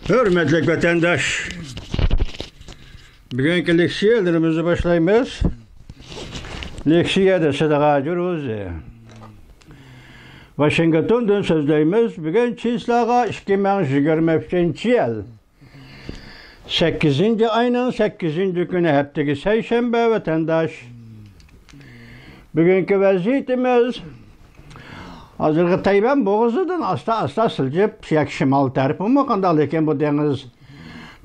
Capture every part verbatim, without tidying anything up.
ھۆرمەتلىك ۋەتەنداش، بۈگۈنكى لېكسىيەلىرىمىزنى باشلايمىز. لېكسىيەدە سىدىغا جۇرۇزى. ۋاشىنگتوندىن سۆزلەيمىز. بۈگۈن چىسلاغا ئىككى مىڭ يىگىرمە ئۈچىنچى يىل. سەككىزىنچى ئاينىڭ سەككىزىنچى كۈنى، ھەپتىگە سەيشەنبە، ۋەتەنداش. بۈگۈنكى ۋەزىيىتىمىز ھازىرقى تەيۋەن بوغۇزىدىن ئاستا-ئاستا سىلجىپ، ياكى شىمال تەرىپىمۇ قانداق، لېكىن بۇ دېڭىز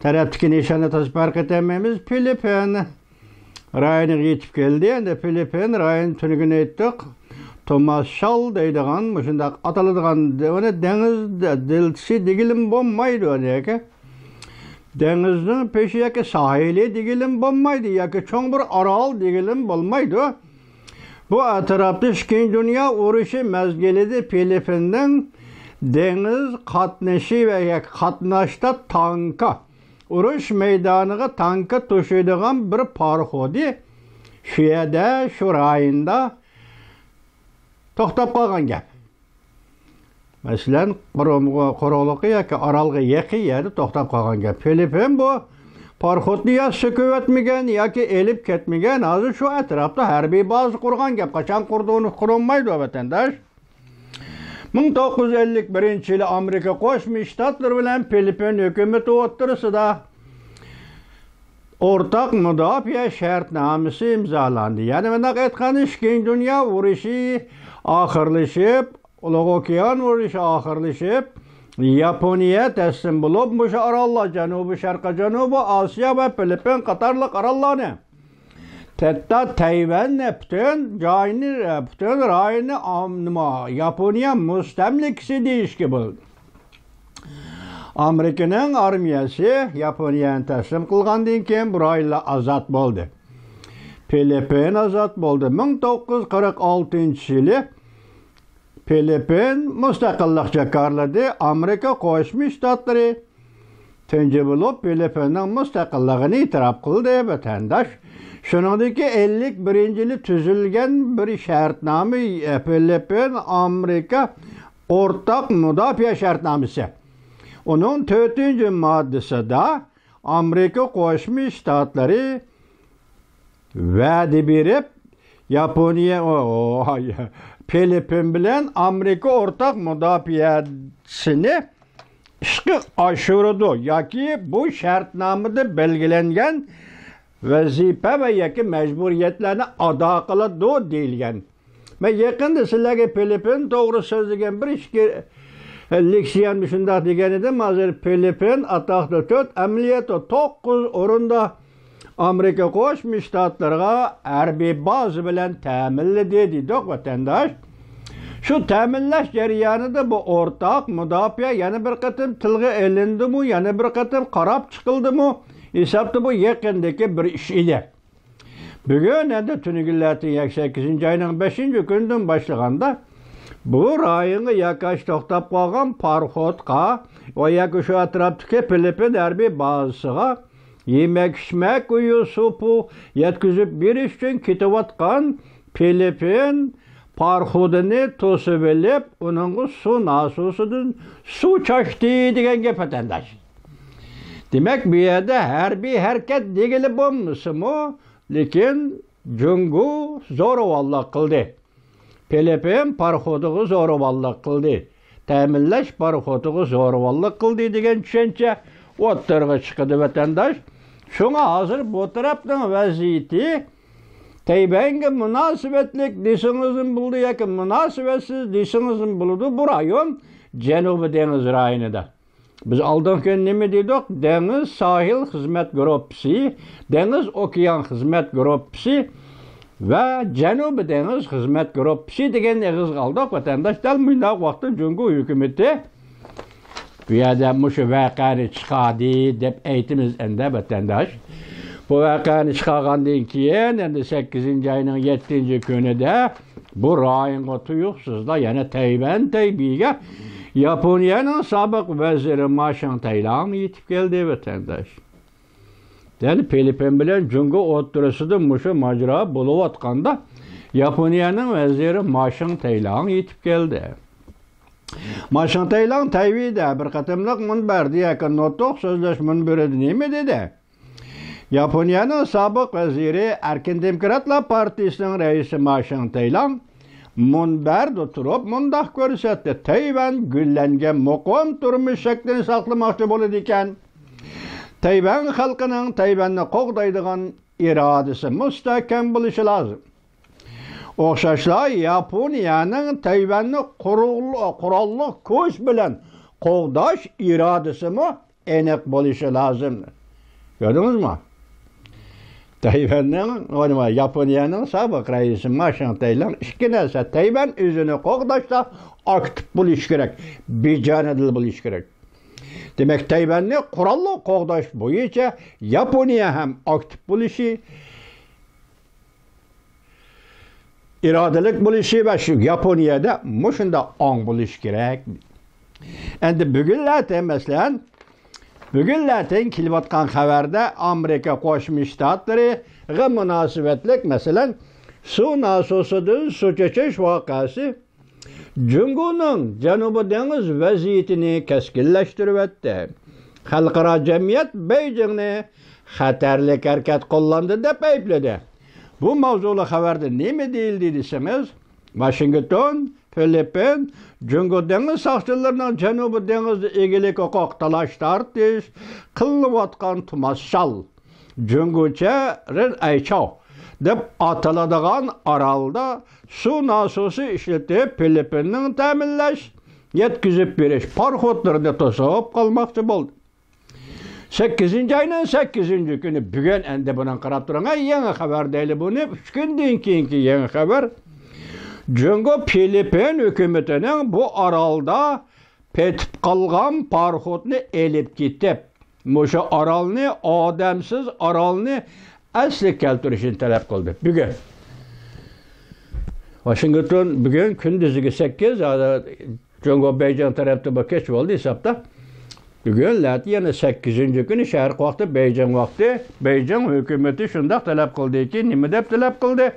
تەرەپتىكى نىشاننى تازا پەرق ئېتەلمەيمىز. فىلىپپىن رايونىغا يېتىپ كەلدى. ئەمدى فىلىپپىن رايونى تۈنۈگۈن ئېيتتۇق. توماس شال دەيدىغان، مۇشۇنداق ئاتىلىدىغان، ئۇنى دېڭىز دە-، دېلتىسى دېگىلىمۇ بولمايدۇ، ياكى دېڭىزنىڭ پېشى ياكى ساھىلى دېگىلىمۇ بولمايدۇ، ياكى چوڭ بىر ئارال دېگىلىمۇ بولمايدۇ. بۇ ئەتراپتا ئىككىنچى دۇنيا ئۇرۇشى مەزگىلىدە فىلىپپىننىڭ دېڭىز قاتنىشى ۋە ياكى قاتناشتا تانكا، ئۇرۇش مەيدانىغا تانكا توشۇيدىغان بىر پاراخوتى شۇ يەردە، شۇ رايوندا توختاپ قالغان گەپ. مەسىلەن، قۇرۇم-، قۇرۇقلۇقى ياكى ئارالغا يېقىن يەردە توختاپ قالغان گەپ. فىلىپپىن بۇ پاراخوتنى يا سۆكۈۋەتمىگەن ياكى ئېلىپ كەتمىگەن. ھازىر شۇ ئەتراپتا ھەربىي بازا قۇرغان گەپ. قاچان قۇردۇغىنى قۇرۇلمايدۇ، ۋەتەنداش. مىڭ توققۇز يۈز ئەللىك بىرىنچى يىلى ئامېرىكا قوشما شتاتلىرى بىلەن فىلىپپىن ھۆكۈمىتى ئوتتۇرىسىدا ئورتاق مۇداپىئە شەرتنامىسى ئىمزالاندى. يەنى مۇنداق ئېيتقاندا، ئىككىنچى دۇنيا ئۇرۇشى ئاخىرلىشىپ، ئۇلۇغ ئوكيان ئۇرۇشى ئاخىرلىشىپ، ياپونىيە تەسلىم بولۇپ، مۇشۇ ئاراللار، جەنۇبىي شەرقىي، جەنۇبىي ئاسىيا ۋە فىلىپپىن قاتارلىق ئاراللارنى، ھەتتا تەيۋەننى، پۈتۈن جاينى، پۈتۈن رايوننى ئام-، نېمە، ياپونىيە مۇستەملىكىسى دېيىشكە بولىدۇ. ئامېرىكىنىڭ ئارمىيەسى ياپونىيەنى تەسلىم قىلغاندىن كېيىن، بۇ رايونلار ئازاد بولدى. فىلىپپىن ئازاد بولدى. مىڭ توققۇز يۈز قىرىق ئالتىنچى يىلى فىلىپپىن مۇستەقىللىق جاكارلىدى. ئامېرىكا قوشما شتاتلىرى تۇنجى بولۇپ فىلىپپىننىڭ مۇستەقىللىقىنى ئېتىراپ قىلدى، ۋەتەنداش. شۇنىڭدىن كېيىن ئەللىك بىرىنچى يىلى تۈزۈلگەن بىر شەرتنامە، فىلىپپىن ئامېرىكا ئورتاق مۇداپىئە شەرتنامىسى. ئۇنىڭ تۆتىنچى ماددىسىدا ئامېرىكا قوشما شتاتلىرى ۋەدە بېرىپ، ياپونىيە، ئو، ئو، فىلىپپىن بىلەن ئامېرىكا ئورتاق مۇداپىئەسىنى ئىشقا ئاشۇرىدۇ ياكى بۇ شەرتنامىدە بەلگىلەنگەن ۋەزىپە ۋە ياكى مەجبۇرىيەتلەرنى ئادا قىلىدۇ دېيىلگەن. مەن يېقىندا سىلەرگە فىلىپپىن توغرا سۆزلىگەن بىر ئىككى لېكسىيەمدە شۇنداق دېگەن ئىدىم. ھازىر فىلىپپىن ئاتاقتا تۆت، ئەمەلىيەتتە توققۇز ئورۇندا ئامېرىكا قوشما شتاتلىرىغا ھەربىي بازا بىلەن تەمىنلىدى دېدۇق، ۋەتەنداش. شۇ تەمىنلەش جەريانىدا بۇ ئورتاق مۇداپىئە يەنە بىر قېتىم تىلغا ئېلىندىمۇ، يەنە بىر قېتىم قاراپ چىقىلدىمۇ، ھېسابتا بۇ يېقىندىكى بىر ئىش ئىدى. بۈگۈن ئەمدى تۈنۈگۈنلەردىن يەككە سەككىزىنچى ئاينىڭ بەشىنچى كۈنىدىن باشلىغاندا، بۇ رايونغا ياكى توختاپ قالغان پاراخوتقا ۋە ياكى شۇ ئەتراپتىكى فىلىپپىن ھەربىي بازىسىغا يېمەك-ئىچمەك، ئۇيۇ-سۇ، پۇل يەتكۈزۈپ بېرىش ئۈچۈن كېتىۋاتقان فىلىپپىن پاراخوتىنى توسۇۋېلىپ، ئۇنىڭغا سۇ ناسوسىدىن سۇ چاچتى دېگەن گەپ، ۋەتەنداش. دېمەك، بۇ يەردە ھەربىي ھەرىكەت دېگىلى بولمىسىمۇ، لېكىن جۇڭگو زورىۋاللىق قىلدى. فىلىپپىن پاراخوتىغا زورىۋاللىق قىلدى. تەمىنلەش پاراخوتىغا زورىۋاللىق قىلدى دېگەن چۈشەنچە ئوتتۇرىغا چىقىدۇ، ۋەتەنداش. شۇڭا ھازىر بۇ تەرەپنىڭ ۋەزىيىتى تەيۋەنگە مۇناسىۋەتلىك دېسىڭىزمۇ بولىدۇ ياكى مۇناسىۋەتسىز دېسىڭىزمۇ بولىدۇ. بۇ رايون جەنۇبىي دېڭىز رايونىدا. بىز ئالدىنقى كۈنى نېمە دېدۇق؟ دېڭىز ساھىل خىزمەت گۇرۇپپىسى، دېڭىز ئوكيان خىزمەت گۇرۇپپىسى ۋە جەنۇبىي دېڭىز خىزمەت گۇرۇپپىسى دېگەننى ئېغىزغا ئالدۇق، ۋەتەنداش. دەل مۇنداق ۋاقىتتا جۇڭگو ھۆكۈمىتى بۇ يەردە مۇشۇ ۋەقەنى چىقاردى دەپ ئېيتىمىز ئەمدى، ۋەتەنداش. بۇ ۋەقەنى چىقارغاندىن كېيىن، ئەمدى سەككىزىنچى ئاينىڭ يەتتىنچى كۈنىدە بۇ رايونغا تۇيۇقسىزلا يەنە تەيۋەن تەيبىگە ياپونىيەنىڭ سابىق ۋەزىرى ما شىڭتەيلاڭ يېتىپ كەلدى، ۋەتەنداش. يەنى فىلىپپىن بىلەن جۇڭگو ئوتتۇرىسىدا مۇشۇ ماجىرا بولۇۋاتقاندا، ياپونىيەنىڭ ۋەزىرى ما شىڭتەيلاڭ يېتىپ كەلدى. ما شىڭتەيلاڭ تەيۋەندە بىر قېتىملىق مۇنبەردە ياكى نۇتۇق سۆزلەش مۇنبىرىدە نېمە دېدى؟ ياپونىيەنىڭ سابىق ۋەزىرى ئەركىن دېموكراتلار پارتىيىسىنىڭ رەئىسى ما شىڭتەيلاڭ مۇنبەردە تۇرۇپ مۇنداق كۆرسەتتى: تەيۋەن گۈللەنگەن مۇقىم تۇرمۇش شەكلىنى ساقلىماقچى بولىدىكەن. تەيۋەن خەلقىنىڭ تەيۋەننى قوغدايدىغان ئىرادىسى مۇستەھكەم بولۇشى لازىم. ئوخشاشلا ياپونىيەنىڭ تەيۋەننى قورال-، قوراللىق كۈچ بىلەن قوغداش ئىرادىسىمۇ ئېنىق بولۇشى لازىم. كۆردىڭىزمۇ؟ تەيۋەننىڭ، ياپونىيەنىڭ سابىق رەئىسى ما شىڭتەيلىڭ ئىككى نەرسە، تەيۋەن ئۆزىنى قوغداشتا ئاكتىپ بولۇشى كېرەك، بىجانىدىل بولۇشى كېرەك. دېمەك، تەيۋەننى قوراللىق قوغداش بويىچە ياپونىيە ھەم ئاكتىپ بولۇشى، ئىرادىلىك بولۇشى ۋە شۇ ياپونىيەدە مۇشۇنداق ئاڭ بولۇشى كېرەك. ئەمدى بۈگۈنلەتە، مەسىلەن، بۈگۈنلەتە كېلىۋاتقان خەۋەردە ئامېرىكا قوشما شتاتلىرىغا مۇناسىۋەتلىك، مەسىلەن، سۇ ناسوسىدىن سۇ چېچىش ۋەقەسى جۇڭگونىڭ جەنۇبىي دېڭىز ۋەزىيىتىنى كەسكىنلەشتۈرۈۋەتتى. خەلقئارا جەمئىيەت بېيجىڭنى خەتەرلىك ھەرىكەت قوللاندى دەپ ئەيىبلىدى. بۇ ماۋزۇلۇق خەۋەردە نېمە دېيىلدى دېسىڭىز، ۋاشىنگتون، فىلىپپىن، جۇڭگو دېڭىز ساقچىلىرىنىڭ جەنۇبىي دېڭىزدا ئىگىلىك ھوقۇق تالاش-تارتىش قىلىنىۋاتقان تۇماس شال، جۇڭگوچە رېن ئەيچاۋ دەپ ئاتىلىدىغان ئارالدا سۇ ناسوسى ئىشلىتىپ، فىلىپپىننىڭ تەمىنلەش، يەتكۈزۈپ بېرىش پاراخوتلىرىنى توسۇپ قالماقچى بولدى. سەككىزىنچى ئاينىڭ سەككىزىنچى كۈنى، بۈگۈن ئەمدى بۇنى قاراپ تۇرۇڭ، ھە، يېڭى خەۋەر دەيلى بۇنى، ئۈچ كۈندىن كېيىنكى يېڭى خەۋەر. جۇڭگو فىلىپپىن ھۆكۈمىتىنىڭ بۇ ئارالدا پېتىپ قالغان پاراخوتنى ئېلىپ كېتىپ، مۇشۇ ئارالنى، ئادەمسىز ئارالنى ئەسلىگە كەلتۈرۈشنى تەلەپ قىلدى. بۈگۈن ۋاشىنگتون، بۈگۈن كۈندۈزگە سەككىز، ھازىر جۇڭگو بېيجىڭ تەرەپتە بۇ كەچ بولدى ھېسابتا. بۈگۈن لەتە يەنە سەككىزىنچى كۈنى شەرق ۋاقتى، بېيجىڭ ۋاقتى، بېيجىڭ ھۆكۈمىتى شۇنداق تەلەپ قىلدىكى، نېمە دەپ تەلەپ قىلدى؟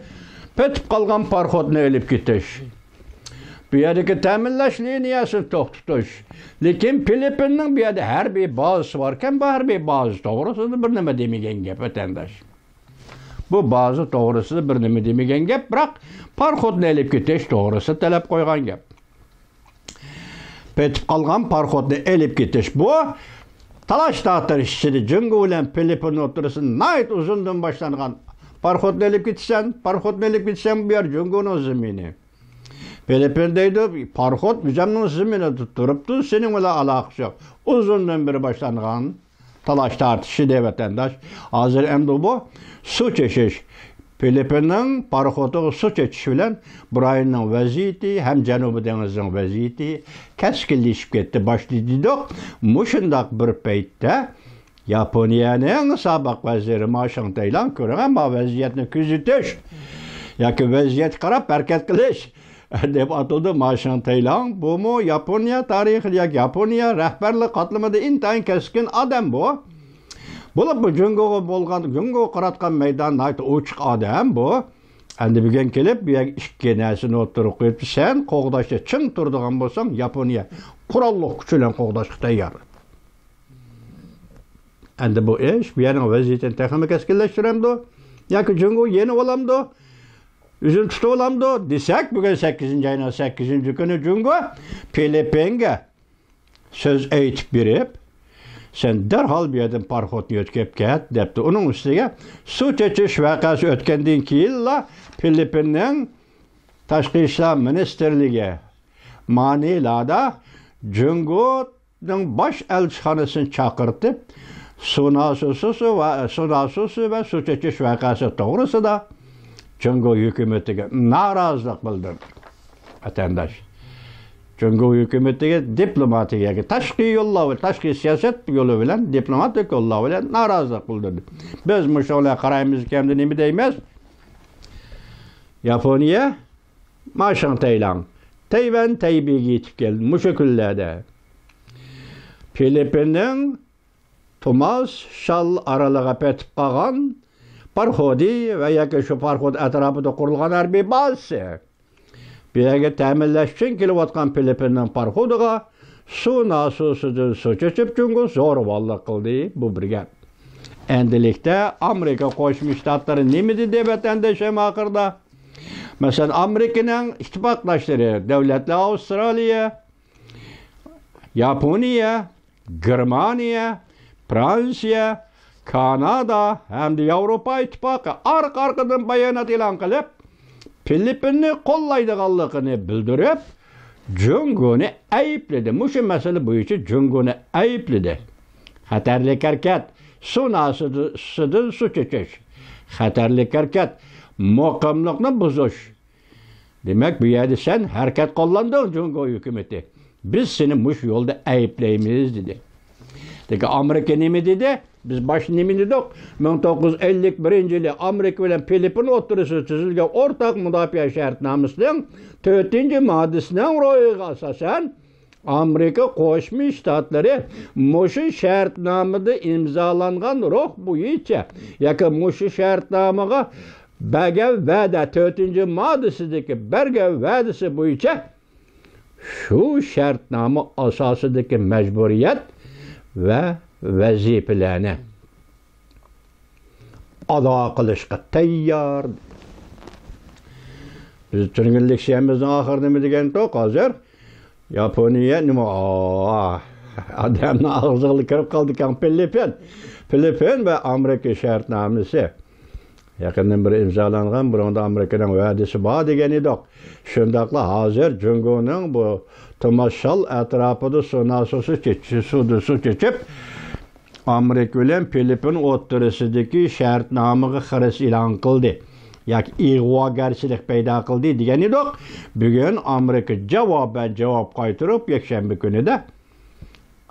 پېتىپ قالغان پاراخوتنى ئېلىپ كېتىش. بۇ يەردىكى تەمىنلەش لىنىيەسىنى توختىتىش. لېكىن فىلىپپىننىڭ بۇ يەردە ھەربىي بازىسى باركەن، بۇ ھەربىي بازا توغرىسىدا بىر نېمە دېمىگەن گەپ، ۋەتەنداش. بۇ بازا توغرىسىدا بىر نېمە دېمىگەن گەپ، بىراق پاراخوتنى ئېلىپ كېتىش توغرىسىدا تەلەپ قويغان گەپ. پېتىپ قالغان پاراخوتنى ئېلىپ كېتىش. بۇ تالاش تارتىش ئىچىدە جۇڭگو بىلەن فىلىپپىن ئوتتۇرىسىدا ناھايىتى ئۇزۇندىن باشلانغان. پاراخوتنى ئېلىپ كېتىسەن، پاراخوتنى ئېلىپ كېتىسەن، بۇ يەر جۇڭگونىڭ زېمىنى. فىلىپپىن دەيدۇ، پاراخوت ئۆزۈمنىڭ زېمىنىدا تۇرۇپتۇ، سېنىڭ بىلەن ئالاقىسى يوق. ئۇزۇندىن بېرى باشلانغان تالاش تارتىشى دە، ۋەتەنداش. ھازىر ئەمدى بۇ سۇ چېچىش. فىلىپپىننىڭ پاراخوتىغا سۇ چېچىش بىلەن بۇ رايوننىڭ ۋەزىيىتى ھەم جەنۇبىي دېڭىزنىڭ ۋەزىيىتى كەسكىنلىشىپ كەتتى، باشلىدى دېدۇق. مۇشۇنداق بىر پەيتتە ياپونىيەنىڭ سابىق ۋەزىرى ما شىڭتەيلاڭ، كۆرۈڭە، ما ۋەزىيەتنى كۆزىتىش ياكى ۋەزىيەتكە قاراپ ھەرىكەت قىلىش دەپ ئاتىلىدۇ ما شىڭتەيلاڭ. بۇمۇ ياپونىيە تارىخىدا ياكى ياپونىيە رەھبەرلىك قاتلىمىدا ئىنتايىن كەسكىن ئادەم بۇ. بولۇپمۇ جۇڭگوغا بولغان، جۇڭگوغا قاراتقان مەيدان ناھايىتى ئوچۇق ئادەم بۇ. ئەمدى بۈگۈن كېلىپ، بۇ يەرگە ئىككى نەرسىنى ئوتتۇرىغا قويۇپتۇ. سەن قوغداشتا چىڭ تۇرىدىغان بولساڭ، ياپونىيە قوراللىق كۈچ بىلەن قوغداشقا تەييار. ئەمدى بۇ ئىش بۇ يەرنىڭ ۋەزىيىتىنى تېخىمۇ كەسكىنلەشتۈرەمدۇ؟ ياكى جۇڭگو يېنىۋالامدۇ؟ ئۆزىنى تۇتۇۋالامدۇ؟ دېسەك، بۈگۈن سەككىزىنچى ئاينىڭ سەككىزىنچى كۈنى جۇڭگو فىلىپپىنگە سۆز ئېيتىپ بېرىپ، سەن دەرھال بۇ يەردىن پاراخوتنى يۆتكەپ كەت، دەپتۇ. ئۇنىڭ ئۈستىگە سۇ چېچىش ۋەقەسى ئۆتكەندىن كېيىنلا فىلىپپىننىڭ تاشقى ئىشلار مىنىستىرلىكى مانىلادا جۇڭگونىڭ باش ئەلچىخانىسىنى چاقىرتىپ، سۇ ناسوسى ۋە، سۇ ناسوسى ۋە سۇ چېچىش ۋەقەسى توغرىسىدا جۇڭگو ھۆكۈمىتىگە نارازىلىق بىلدۈردى. ۋەتەنداش، جۇڭگو ھۆكۈمىتىگە دىپلوماتىيەگە، تاشقى يوللار، تاشقى سىياسەت يولى بىلەن، دىپلوماتىك يوللار بىلەن نارازىلىق بىلدۈردى. بىز مۇشۇنىڭ بىلەن قارايمىزكەن، ئەمدى نېمە دەيمىز؟ ياپونىيە، ما شىڭتەيلاڭ، تەيۋەن تەيبېيگە يېتىپ كەلدى. مۇشۇ كۈنلەردە فىلىپپىننىڭ تۇماس شال ئارىلىغا پېتىپ قالغان پاراخودى ۋە ياكى شۇ پاراخوت ئەتراپىدا قۇرۇلغان ھەربىي بازىسى، بۇ يەرگە تەمىنلەش ئۈچۈن كېلىۋاتقان فىلىپپىننىڭ پاراخوتىغا سۇ ناسوسىدىن سۇ چېچىپ، جۇڭگو زورىۋاللىق قىلدى. بۇ بىر گەپ. ئەمدىلىكتە ئامېرىكا قوشما شتاتلىرى نېمە دېدى، ۋەتەنداشلىرىم، ئاخىرىدا؟ مەسىلەن، ئامېرىكىنىڭ ئىتتىپاقداشلىرى دۆلەتلەر ئاۋسترالىيە، ياپونىيە، گېرمانىيە، فرانسىيە، كانادا ھەمدە ياۋروپا ئىتتىپاقى ئارقا-ئارقىدىن بايانات ئېلان قىلىپ، فىلىپپىننى قوللايدىغانلىقىنى بىلدۈرۈپ، جۇڭگونى ئەيىبلىدى. مۇشۇ مەسىلە بويىچە جۇڭگونى ئەيىبلىدى. خەتەرلىك ھەرىكەت، سۇ ناسىدىن سۇ چېچىش. خەتەرلىك ھەرىكەت، مۇقىملىقنى بۇزۇش. دېمەك، بۇ يەردە سەن ھەرىكەت قوللاندىڭ، جۇڭگو ھۆكۈمىتى. بىز سېنى مۇشۇ يولدا ئەيىبلەيمىز، دېدى. لېكىن ئامېرىكا نېمە دېدى؟ بىز باشتا نېمە دېدۇق؟ مىڭ توققۇز يۈز ئەللىك بىرىنچى يىلى ئامېرىكا بىلەن فىلىپپىن ئوتتۇرىسىدا تۈزۈلگەن ئورتاق مۇداپىئە شەرتنامىسىنىڭ تۆتىنچى ماددىسىنىڭ روھىغا ئاساسەن، ئامېرىكا قوشما شتاتلىرى مۇشۇ شەرتنامىدە ئىمزالانغان روھ بويىچە ياكى مۇشۇ شەرتنامىغا بەرگەن ۋەدە، تۆتىنچى ماددىسىدىكى بەرگەن ۋەدىسى بويىچە شۇ شەرتنامە ئاساسىدىكى مەجبۇرىيەت ۋە ۋەزىپىلەرنى ئادا قىلىشقا تەييار. بىز تۈنۈگۈن لېكسىيەمىزنىڭ ئاخىرىدا نېمە دېگەنتۇق ھازىر؟ ياپونىيە نېمە؟ ئا، ئادەمنىڭ ئاغزىغا كىرىپ قالىدىكەن، فىلىپپىن. فىلىپپىن ۋە ئامېرىكا شەرتنامىسى. يېقىندىن بېرى ئىمزالانغان، بۇنىڭدا ئامېرىكىنىڭ ۋەدىسى بار دېگەن ئىدۇق. شۇنداقلا ھازىر جۇڭگونىڭ بۇ تۇماشال ئەتراپىدا سۇ ناسوسى چېچىش، سۇدىن سۇ چېچىپ، ئامېرىكا بىلەن فىلىپپىن ئوتتۇرىسىدىكى شەرتنامىغا خىرىس ئېلان قىلدى ياكى ئىغۋاگەرچىلىك پەيدا قىلدى دېگەن ئىدۇق. بۈگۈن ئامېرىكا جاۋابەن جاۋاب قايتۇرۇپ، يەكشەنبە كۈنىدە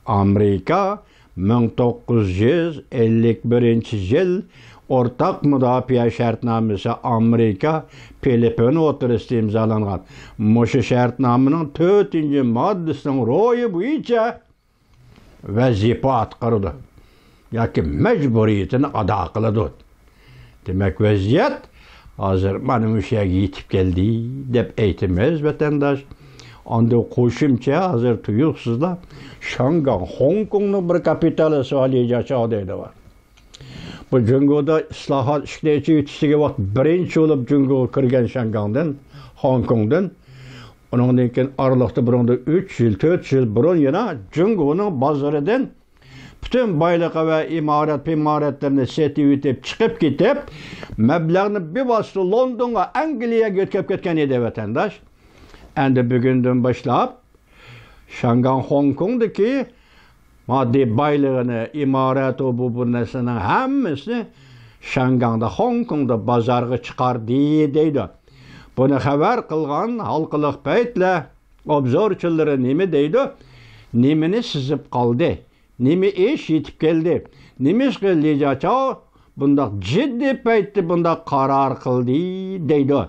ئامېرىكا مىڭ توققۇز يۈز ئەللىك بىرىنچى يىل ئورتاق مۇداپىئە شەرتنامىسى ئامېرىكا، فىلىپپىن ئوتتۇرىسىدا ئىمزالانغان. مۇشۇ شەرتنامىنىڭ تۆتىنچى ماددىسىنىڭ روھى بويىچە ۋەزىپە ئاتقارىدۇ ياكى مەجبۇرىيىتىنى ئادا قىلىدۇ. دېمەك، ۋەزىيەت ھازىر مانا مۇشۇ يەرگە يېتىپ كەلدى دەپ ئېيتىمىز، ۋەتەنداش. ئاندىن قوشۇمچە ھازىر تۇيۇقسىزلا شاڭگاڭ، خوڭكوڭنىڭ بىر كاپىتالى سۇ لىجياچاۋ دەيدۇ. بۇ جۇڭگودا ئىسلاھات ئىشىكىنى ئېچىۋېتىشتىكى ۋاقىت بىرىنچى بولۇپ جۇڭگوغا كىرگەن شاڭگاڭدىن، خوڭكوڭدىن. ئۇنىڭدىن كېيىن ئارىلىقتا بۇرۇندا ئۈچ يىل، تۆت يىل بۇرۇن يەنە جۇڭگونىڭ بازىرىدىن پۈتۈن بايلىقى ۋە ئىمارەت، پىمارەتلىرىنى سېتىۋېتىپ چىقىپ كېتىپ، مەبلەغنى بىۋاسىتە لوندونغا، ئەنگلىيەگە يۆتكەپ كەتكەن ئىدى، ۋەتەنداش. ئەمدى بۈگۈندىن باشلاپ شاڭگاڭ خوڭكوڭدىكى ماددىي بايلىقىنى، ئىمارەت، ئۇ بۇ، بۇ نەرسىنىڭ ھەممىسىنى شاڭگاڭدا، خوڭكوڭدا بازارغا چىقاردى دەيدۇ. بۇنى خەۋەر قىلغان ھالقىلىق پەيتلەر ئوبزورچىلىرى نېمە دەيدۇ؟ نېمىنى سېزىپ قالدى؟ نېمە ئىش يېتىپ كەلدى؟ نېمىشقا لىجياچاۋ بۇنداق جىددىي پەيتتە بۇنداق قارار قىلدى دەيدۇ.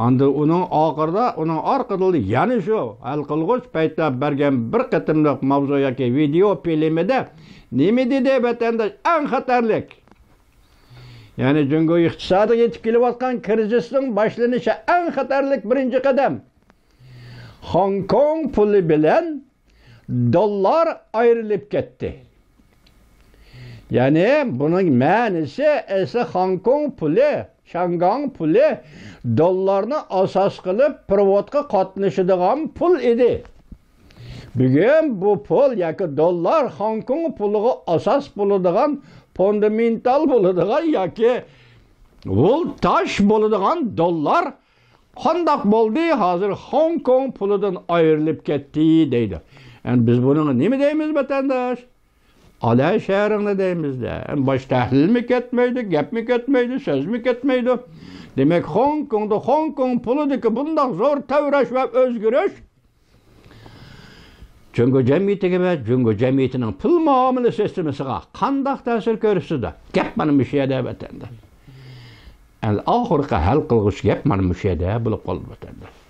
ئاندىن ئۇنىڭ ئاخىرىدا، ئۇنىڭ ئارقىدىن يەنە شۇ ھەل قىلغۇچ پەيتتە بەرگەن بىر قېتىملىق ماۋزۇ ياكى ۋىدېئو فىلىمىدە نېمە دېدى، ۋەتەنداش؟ ئەڭ خەتەرلىك، يەنى جۇڭگو ئىقتىسادىغا يېتىپ كېلىۋاتقان كىرىزىسنىڭ باشلىنىشى ئەڭ خەتەرلىك بىرىنچى قەدەم. خوڭكوڭ پۇلى بىلەن دوللار ئايرىلىپ كەتتى. يەنى بۇنىڭ مەنىسى ئەسلى خوڭكوڭ پۇلى، شاڭگاڭ پۇلى دوللارنى ئاساس قىلىپ پېرېۋوتقا قاتنىشىدىغان پۇل ئىدى. بۈگۈن بۇ پۇل ياكى دوللار خوڭكوڭ پۇلىغا ئاساس بولىدىغان، فۇندامېنتال بولىدىغان ياكى ۋۇل تاش بولىدىغان دوللار قانداق بولدى؟ ھازىر خوڭكوڭ پۇلىدىن ئايرىلىپ كەتتى دەيدۇ. ئەمدى بىز بۇنىڭغا نېمە دەيمىز، ۋەتەنداش؟ ئالە شەھىرىڭنى دەيمىز-دە. ئەمدى باش تەھلىلمۇ كەتمەيدۇ، گەپمۇ كەتمەيدۇ، سۆزمۇ كەتمەيدۇ. دېمەك، خوڭكوڭدا خوڭكوڭ پۇلىدىكى بۇنداق زور تەۋرەش ۋە ئۆزگىرىش جۇڭگو جەمئىيىتىگە ۋە جۇڭگو جەمئىيىتىنىڭ پۇل مۇئامىلە سىستېمىسىغا قانداق تەسىر كۆرسىتىدۇ؟ گەپ مانا مۇشۇ يەردە، ۋەتەنداش. ئەمدى ئاخىرقى ھەل قىلغۇچ گەپ مانا مۇشۇ يەردە بولۇپ قالدى، ۋەتەنداش.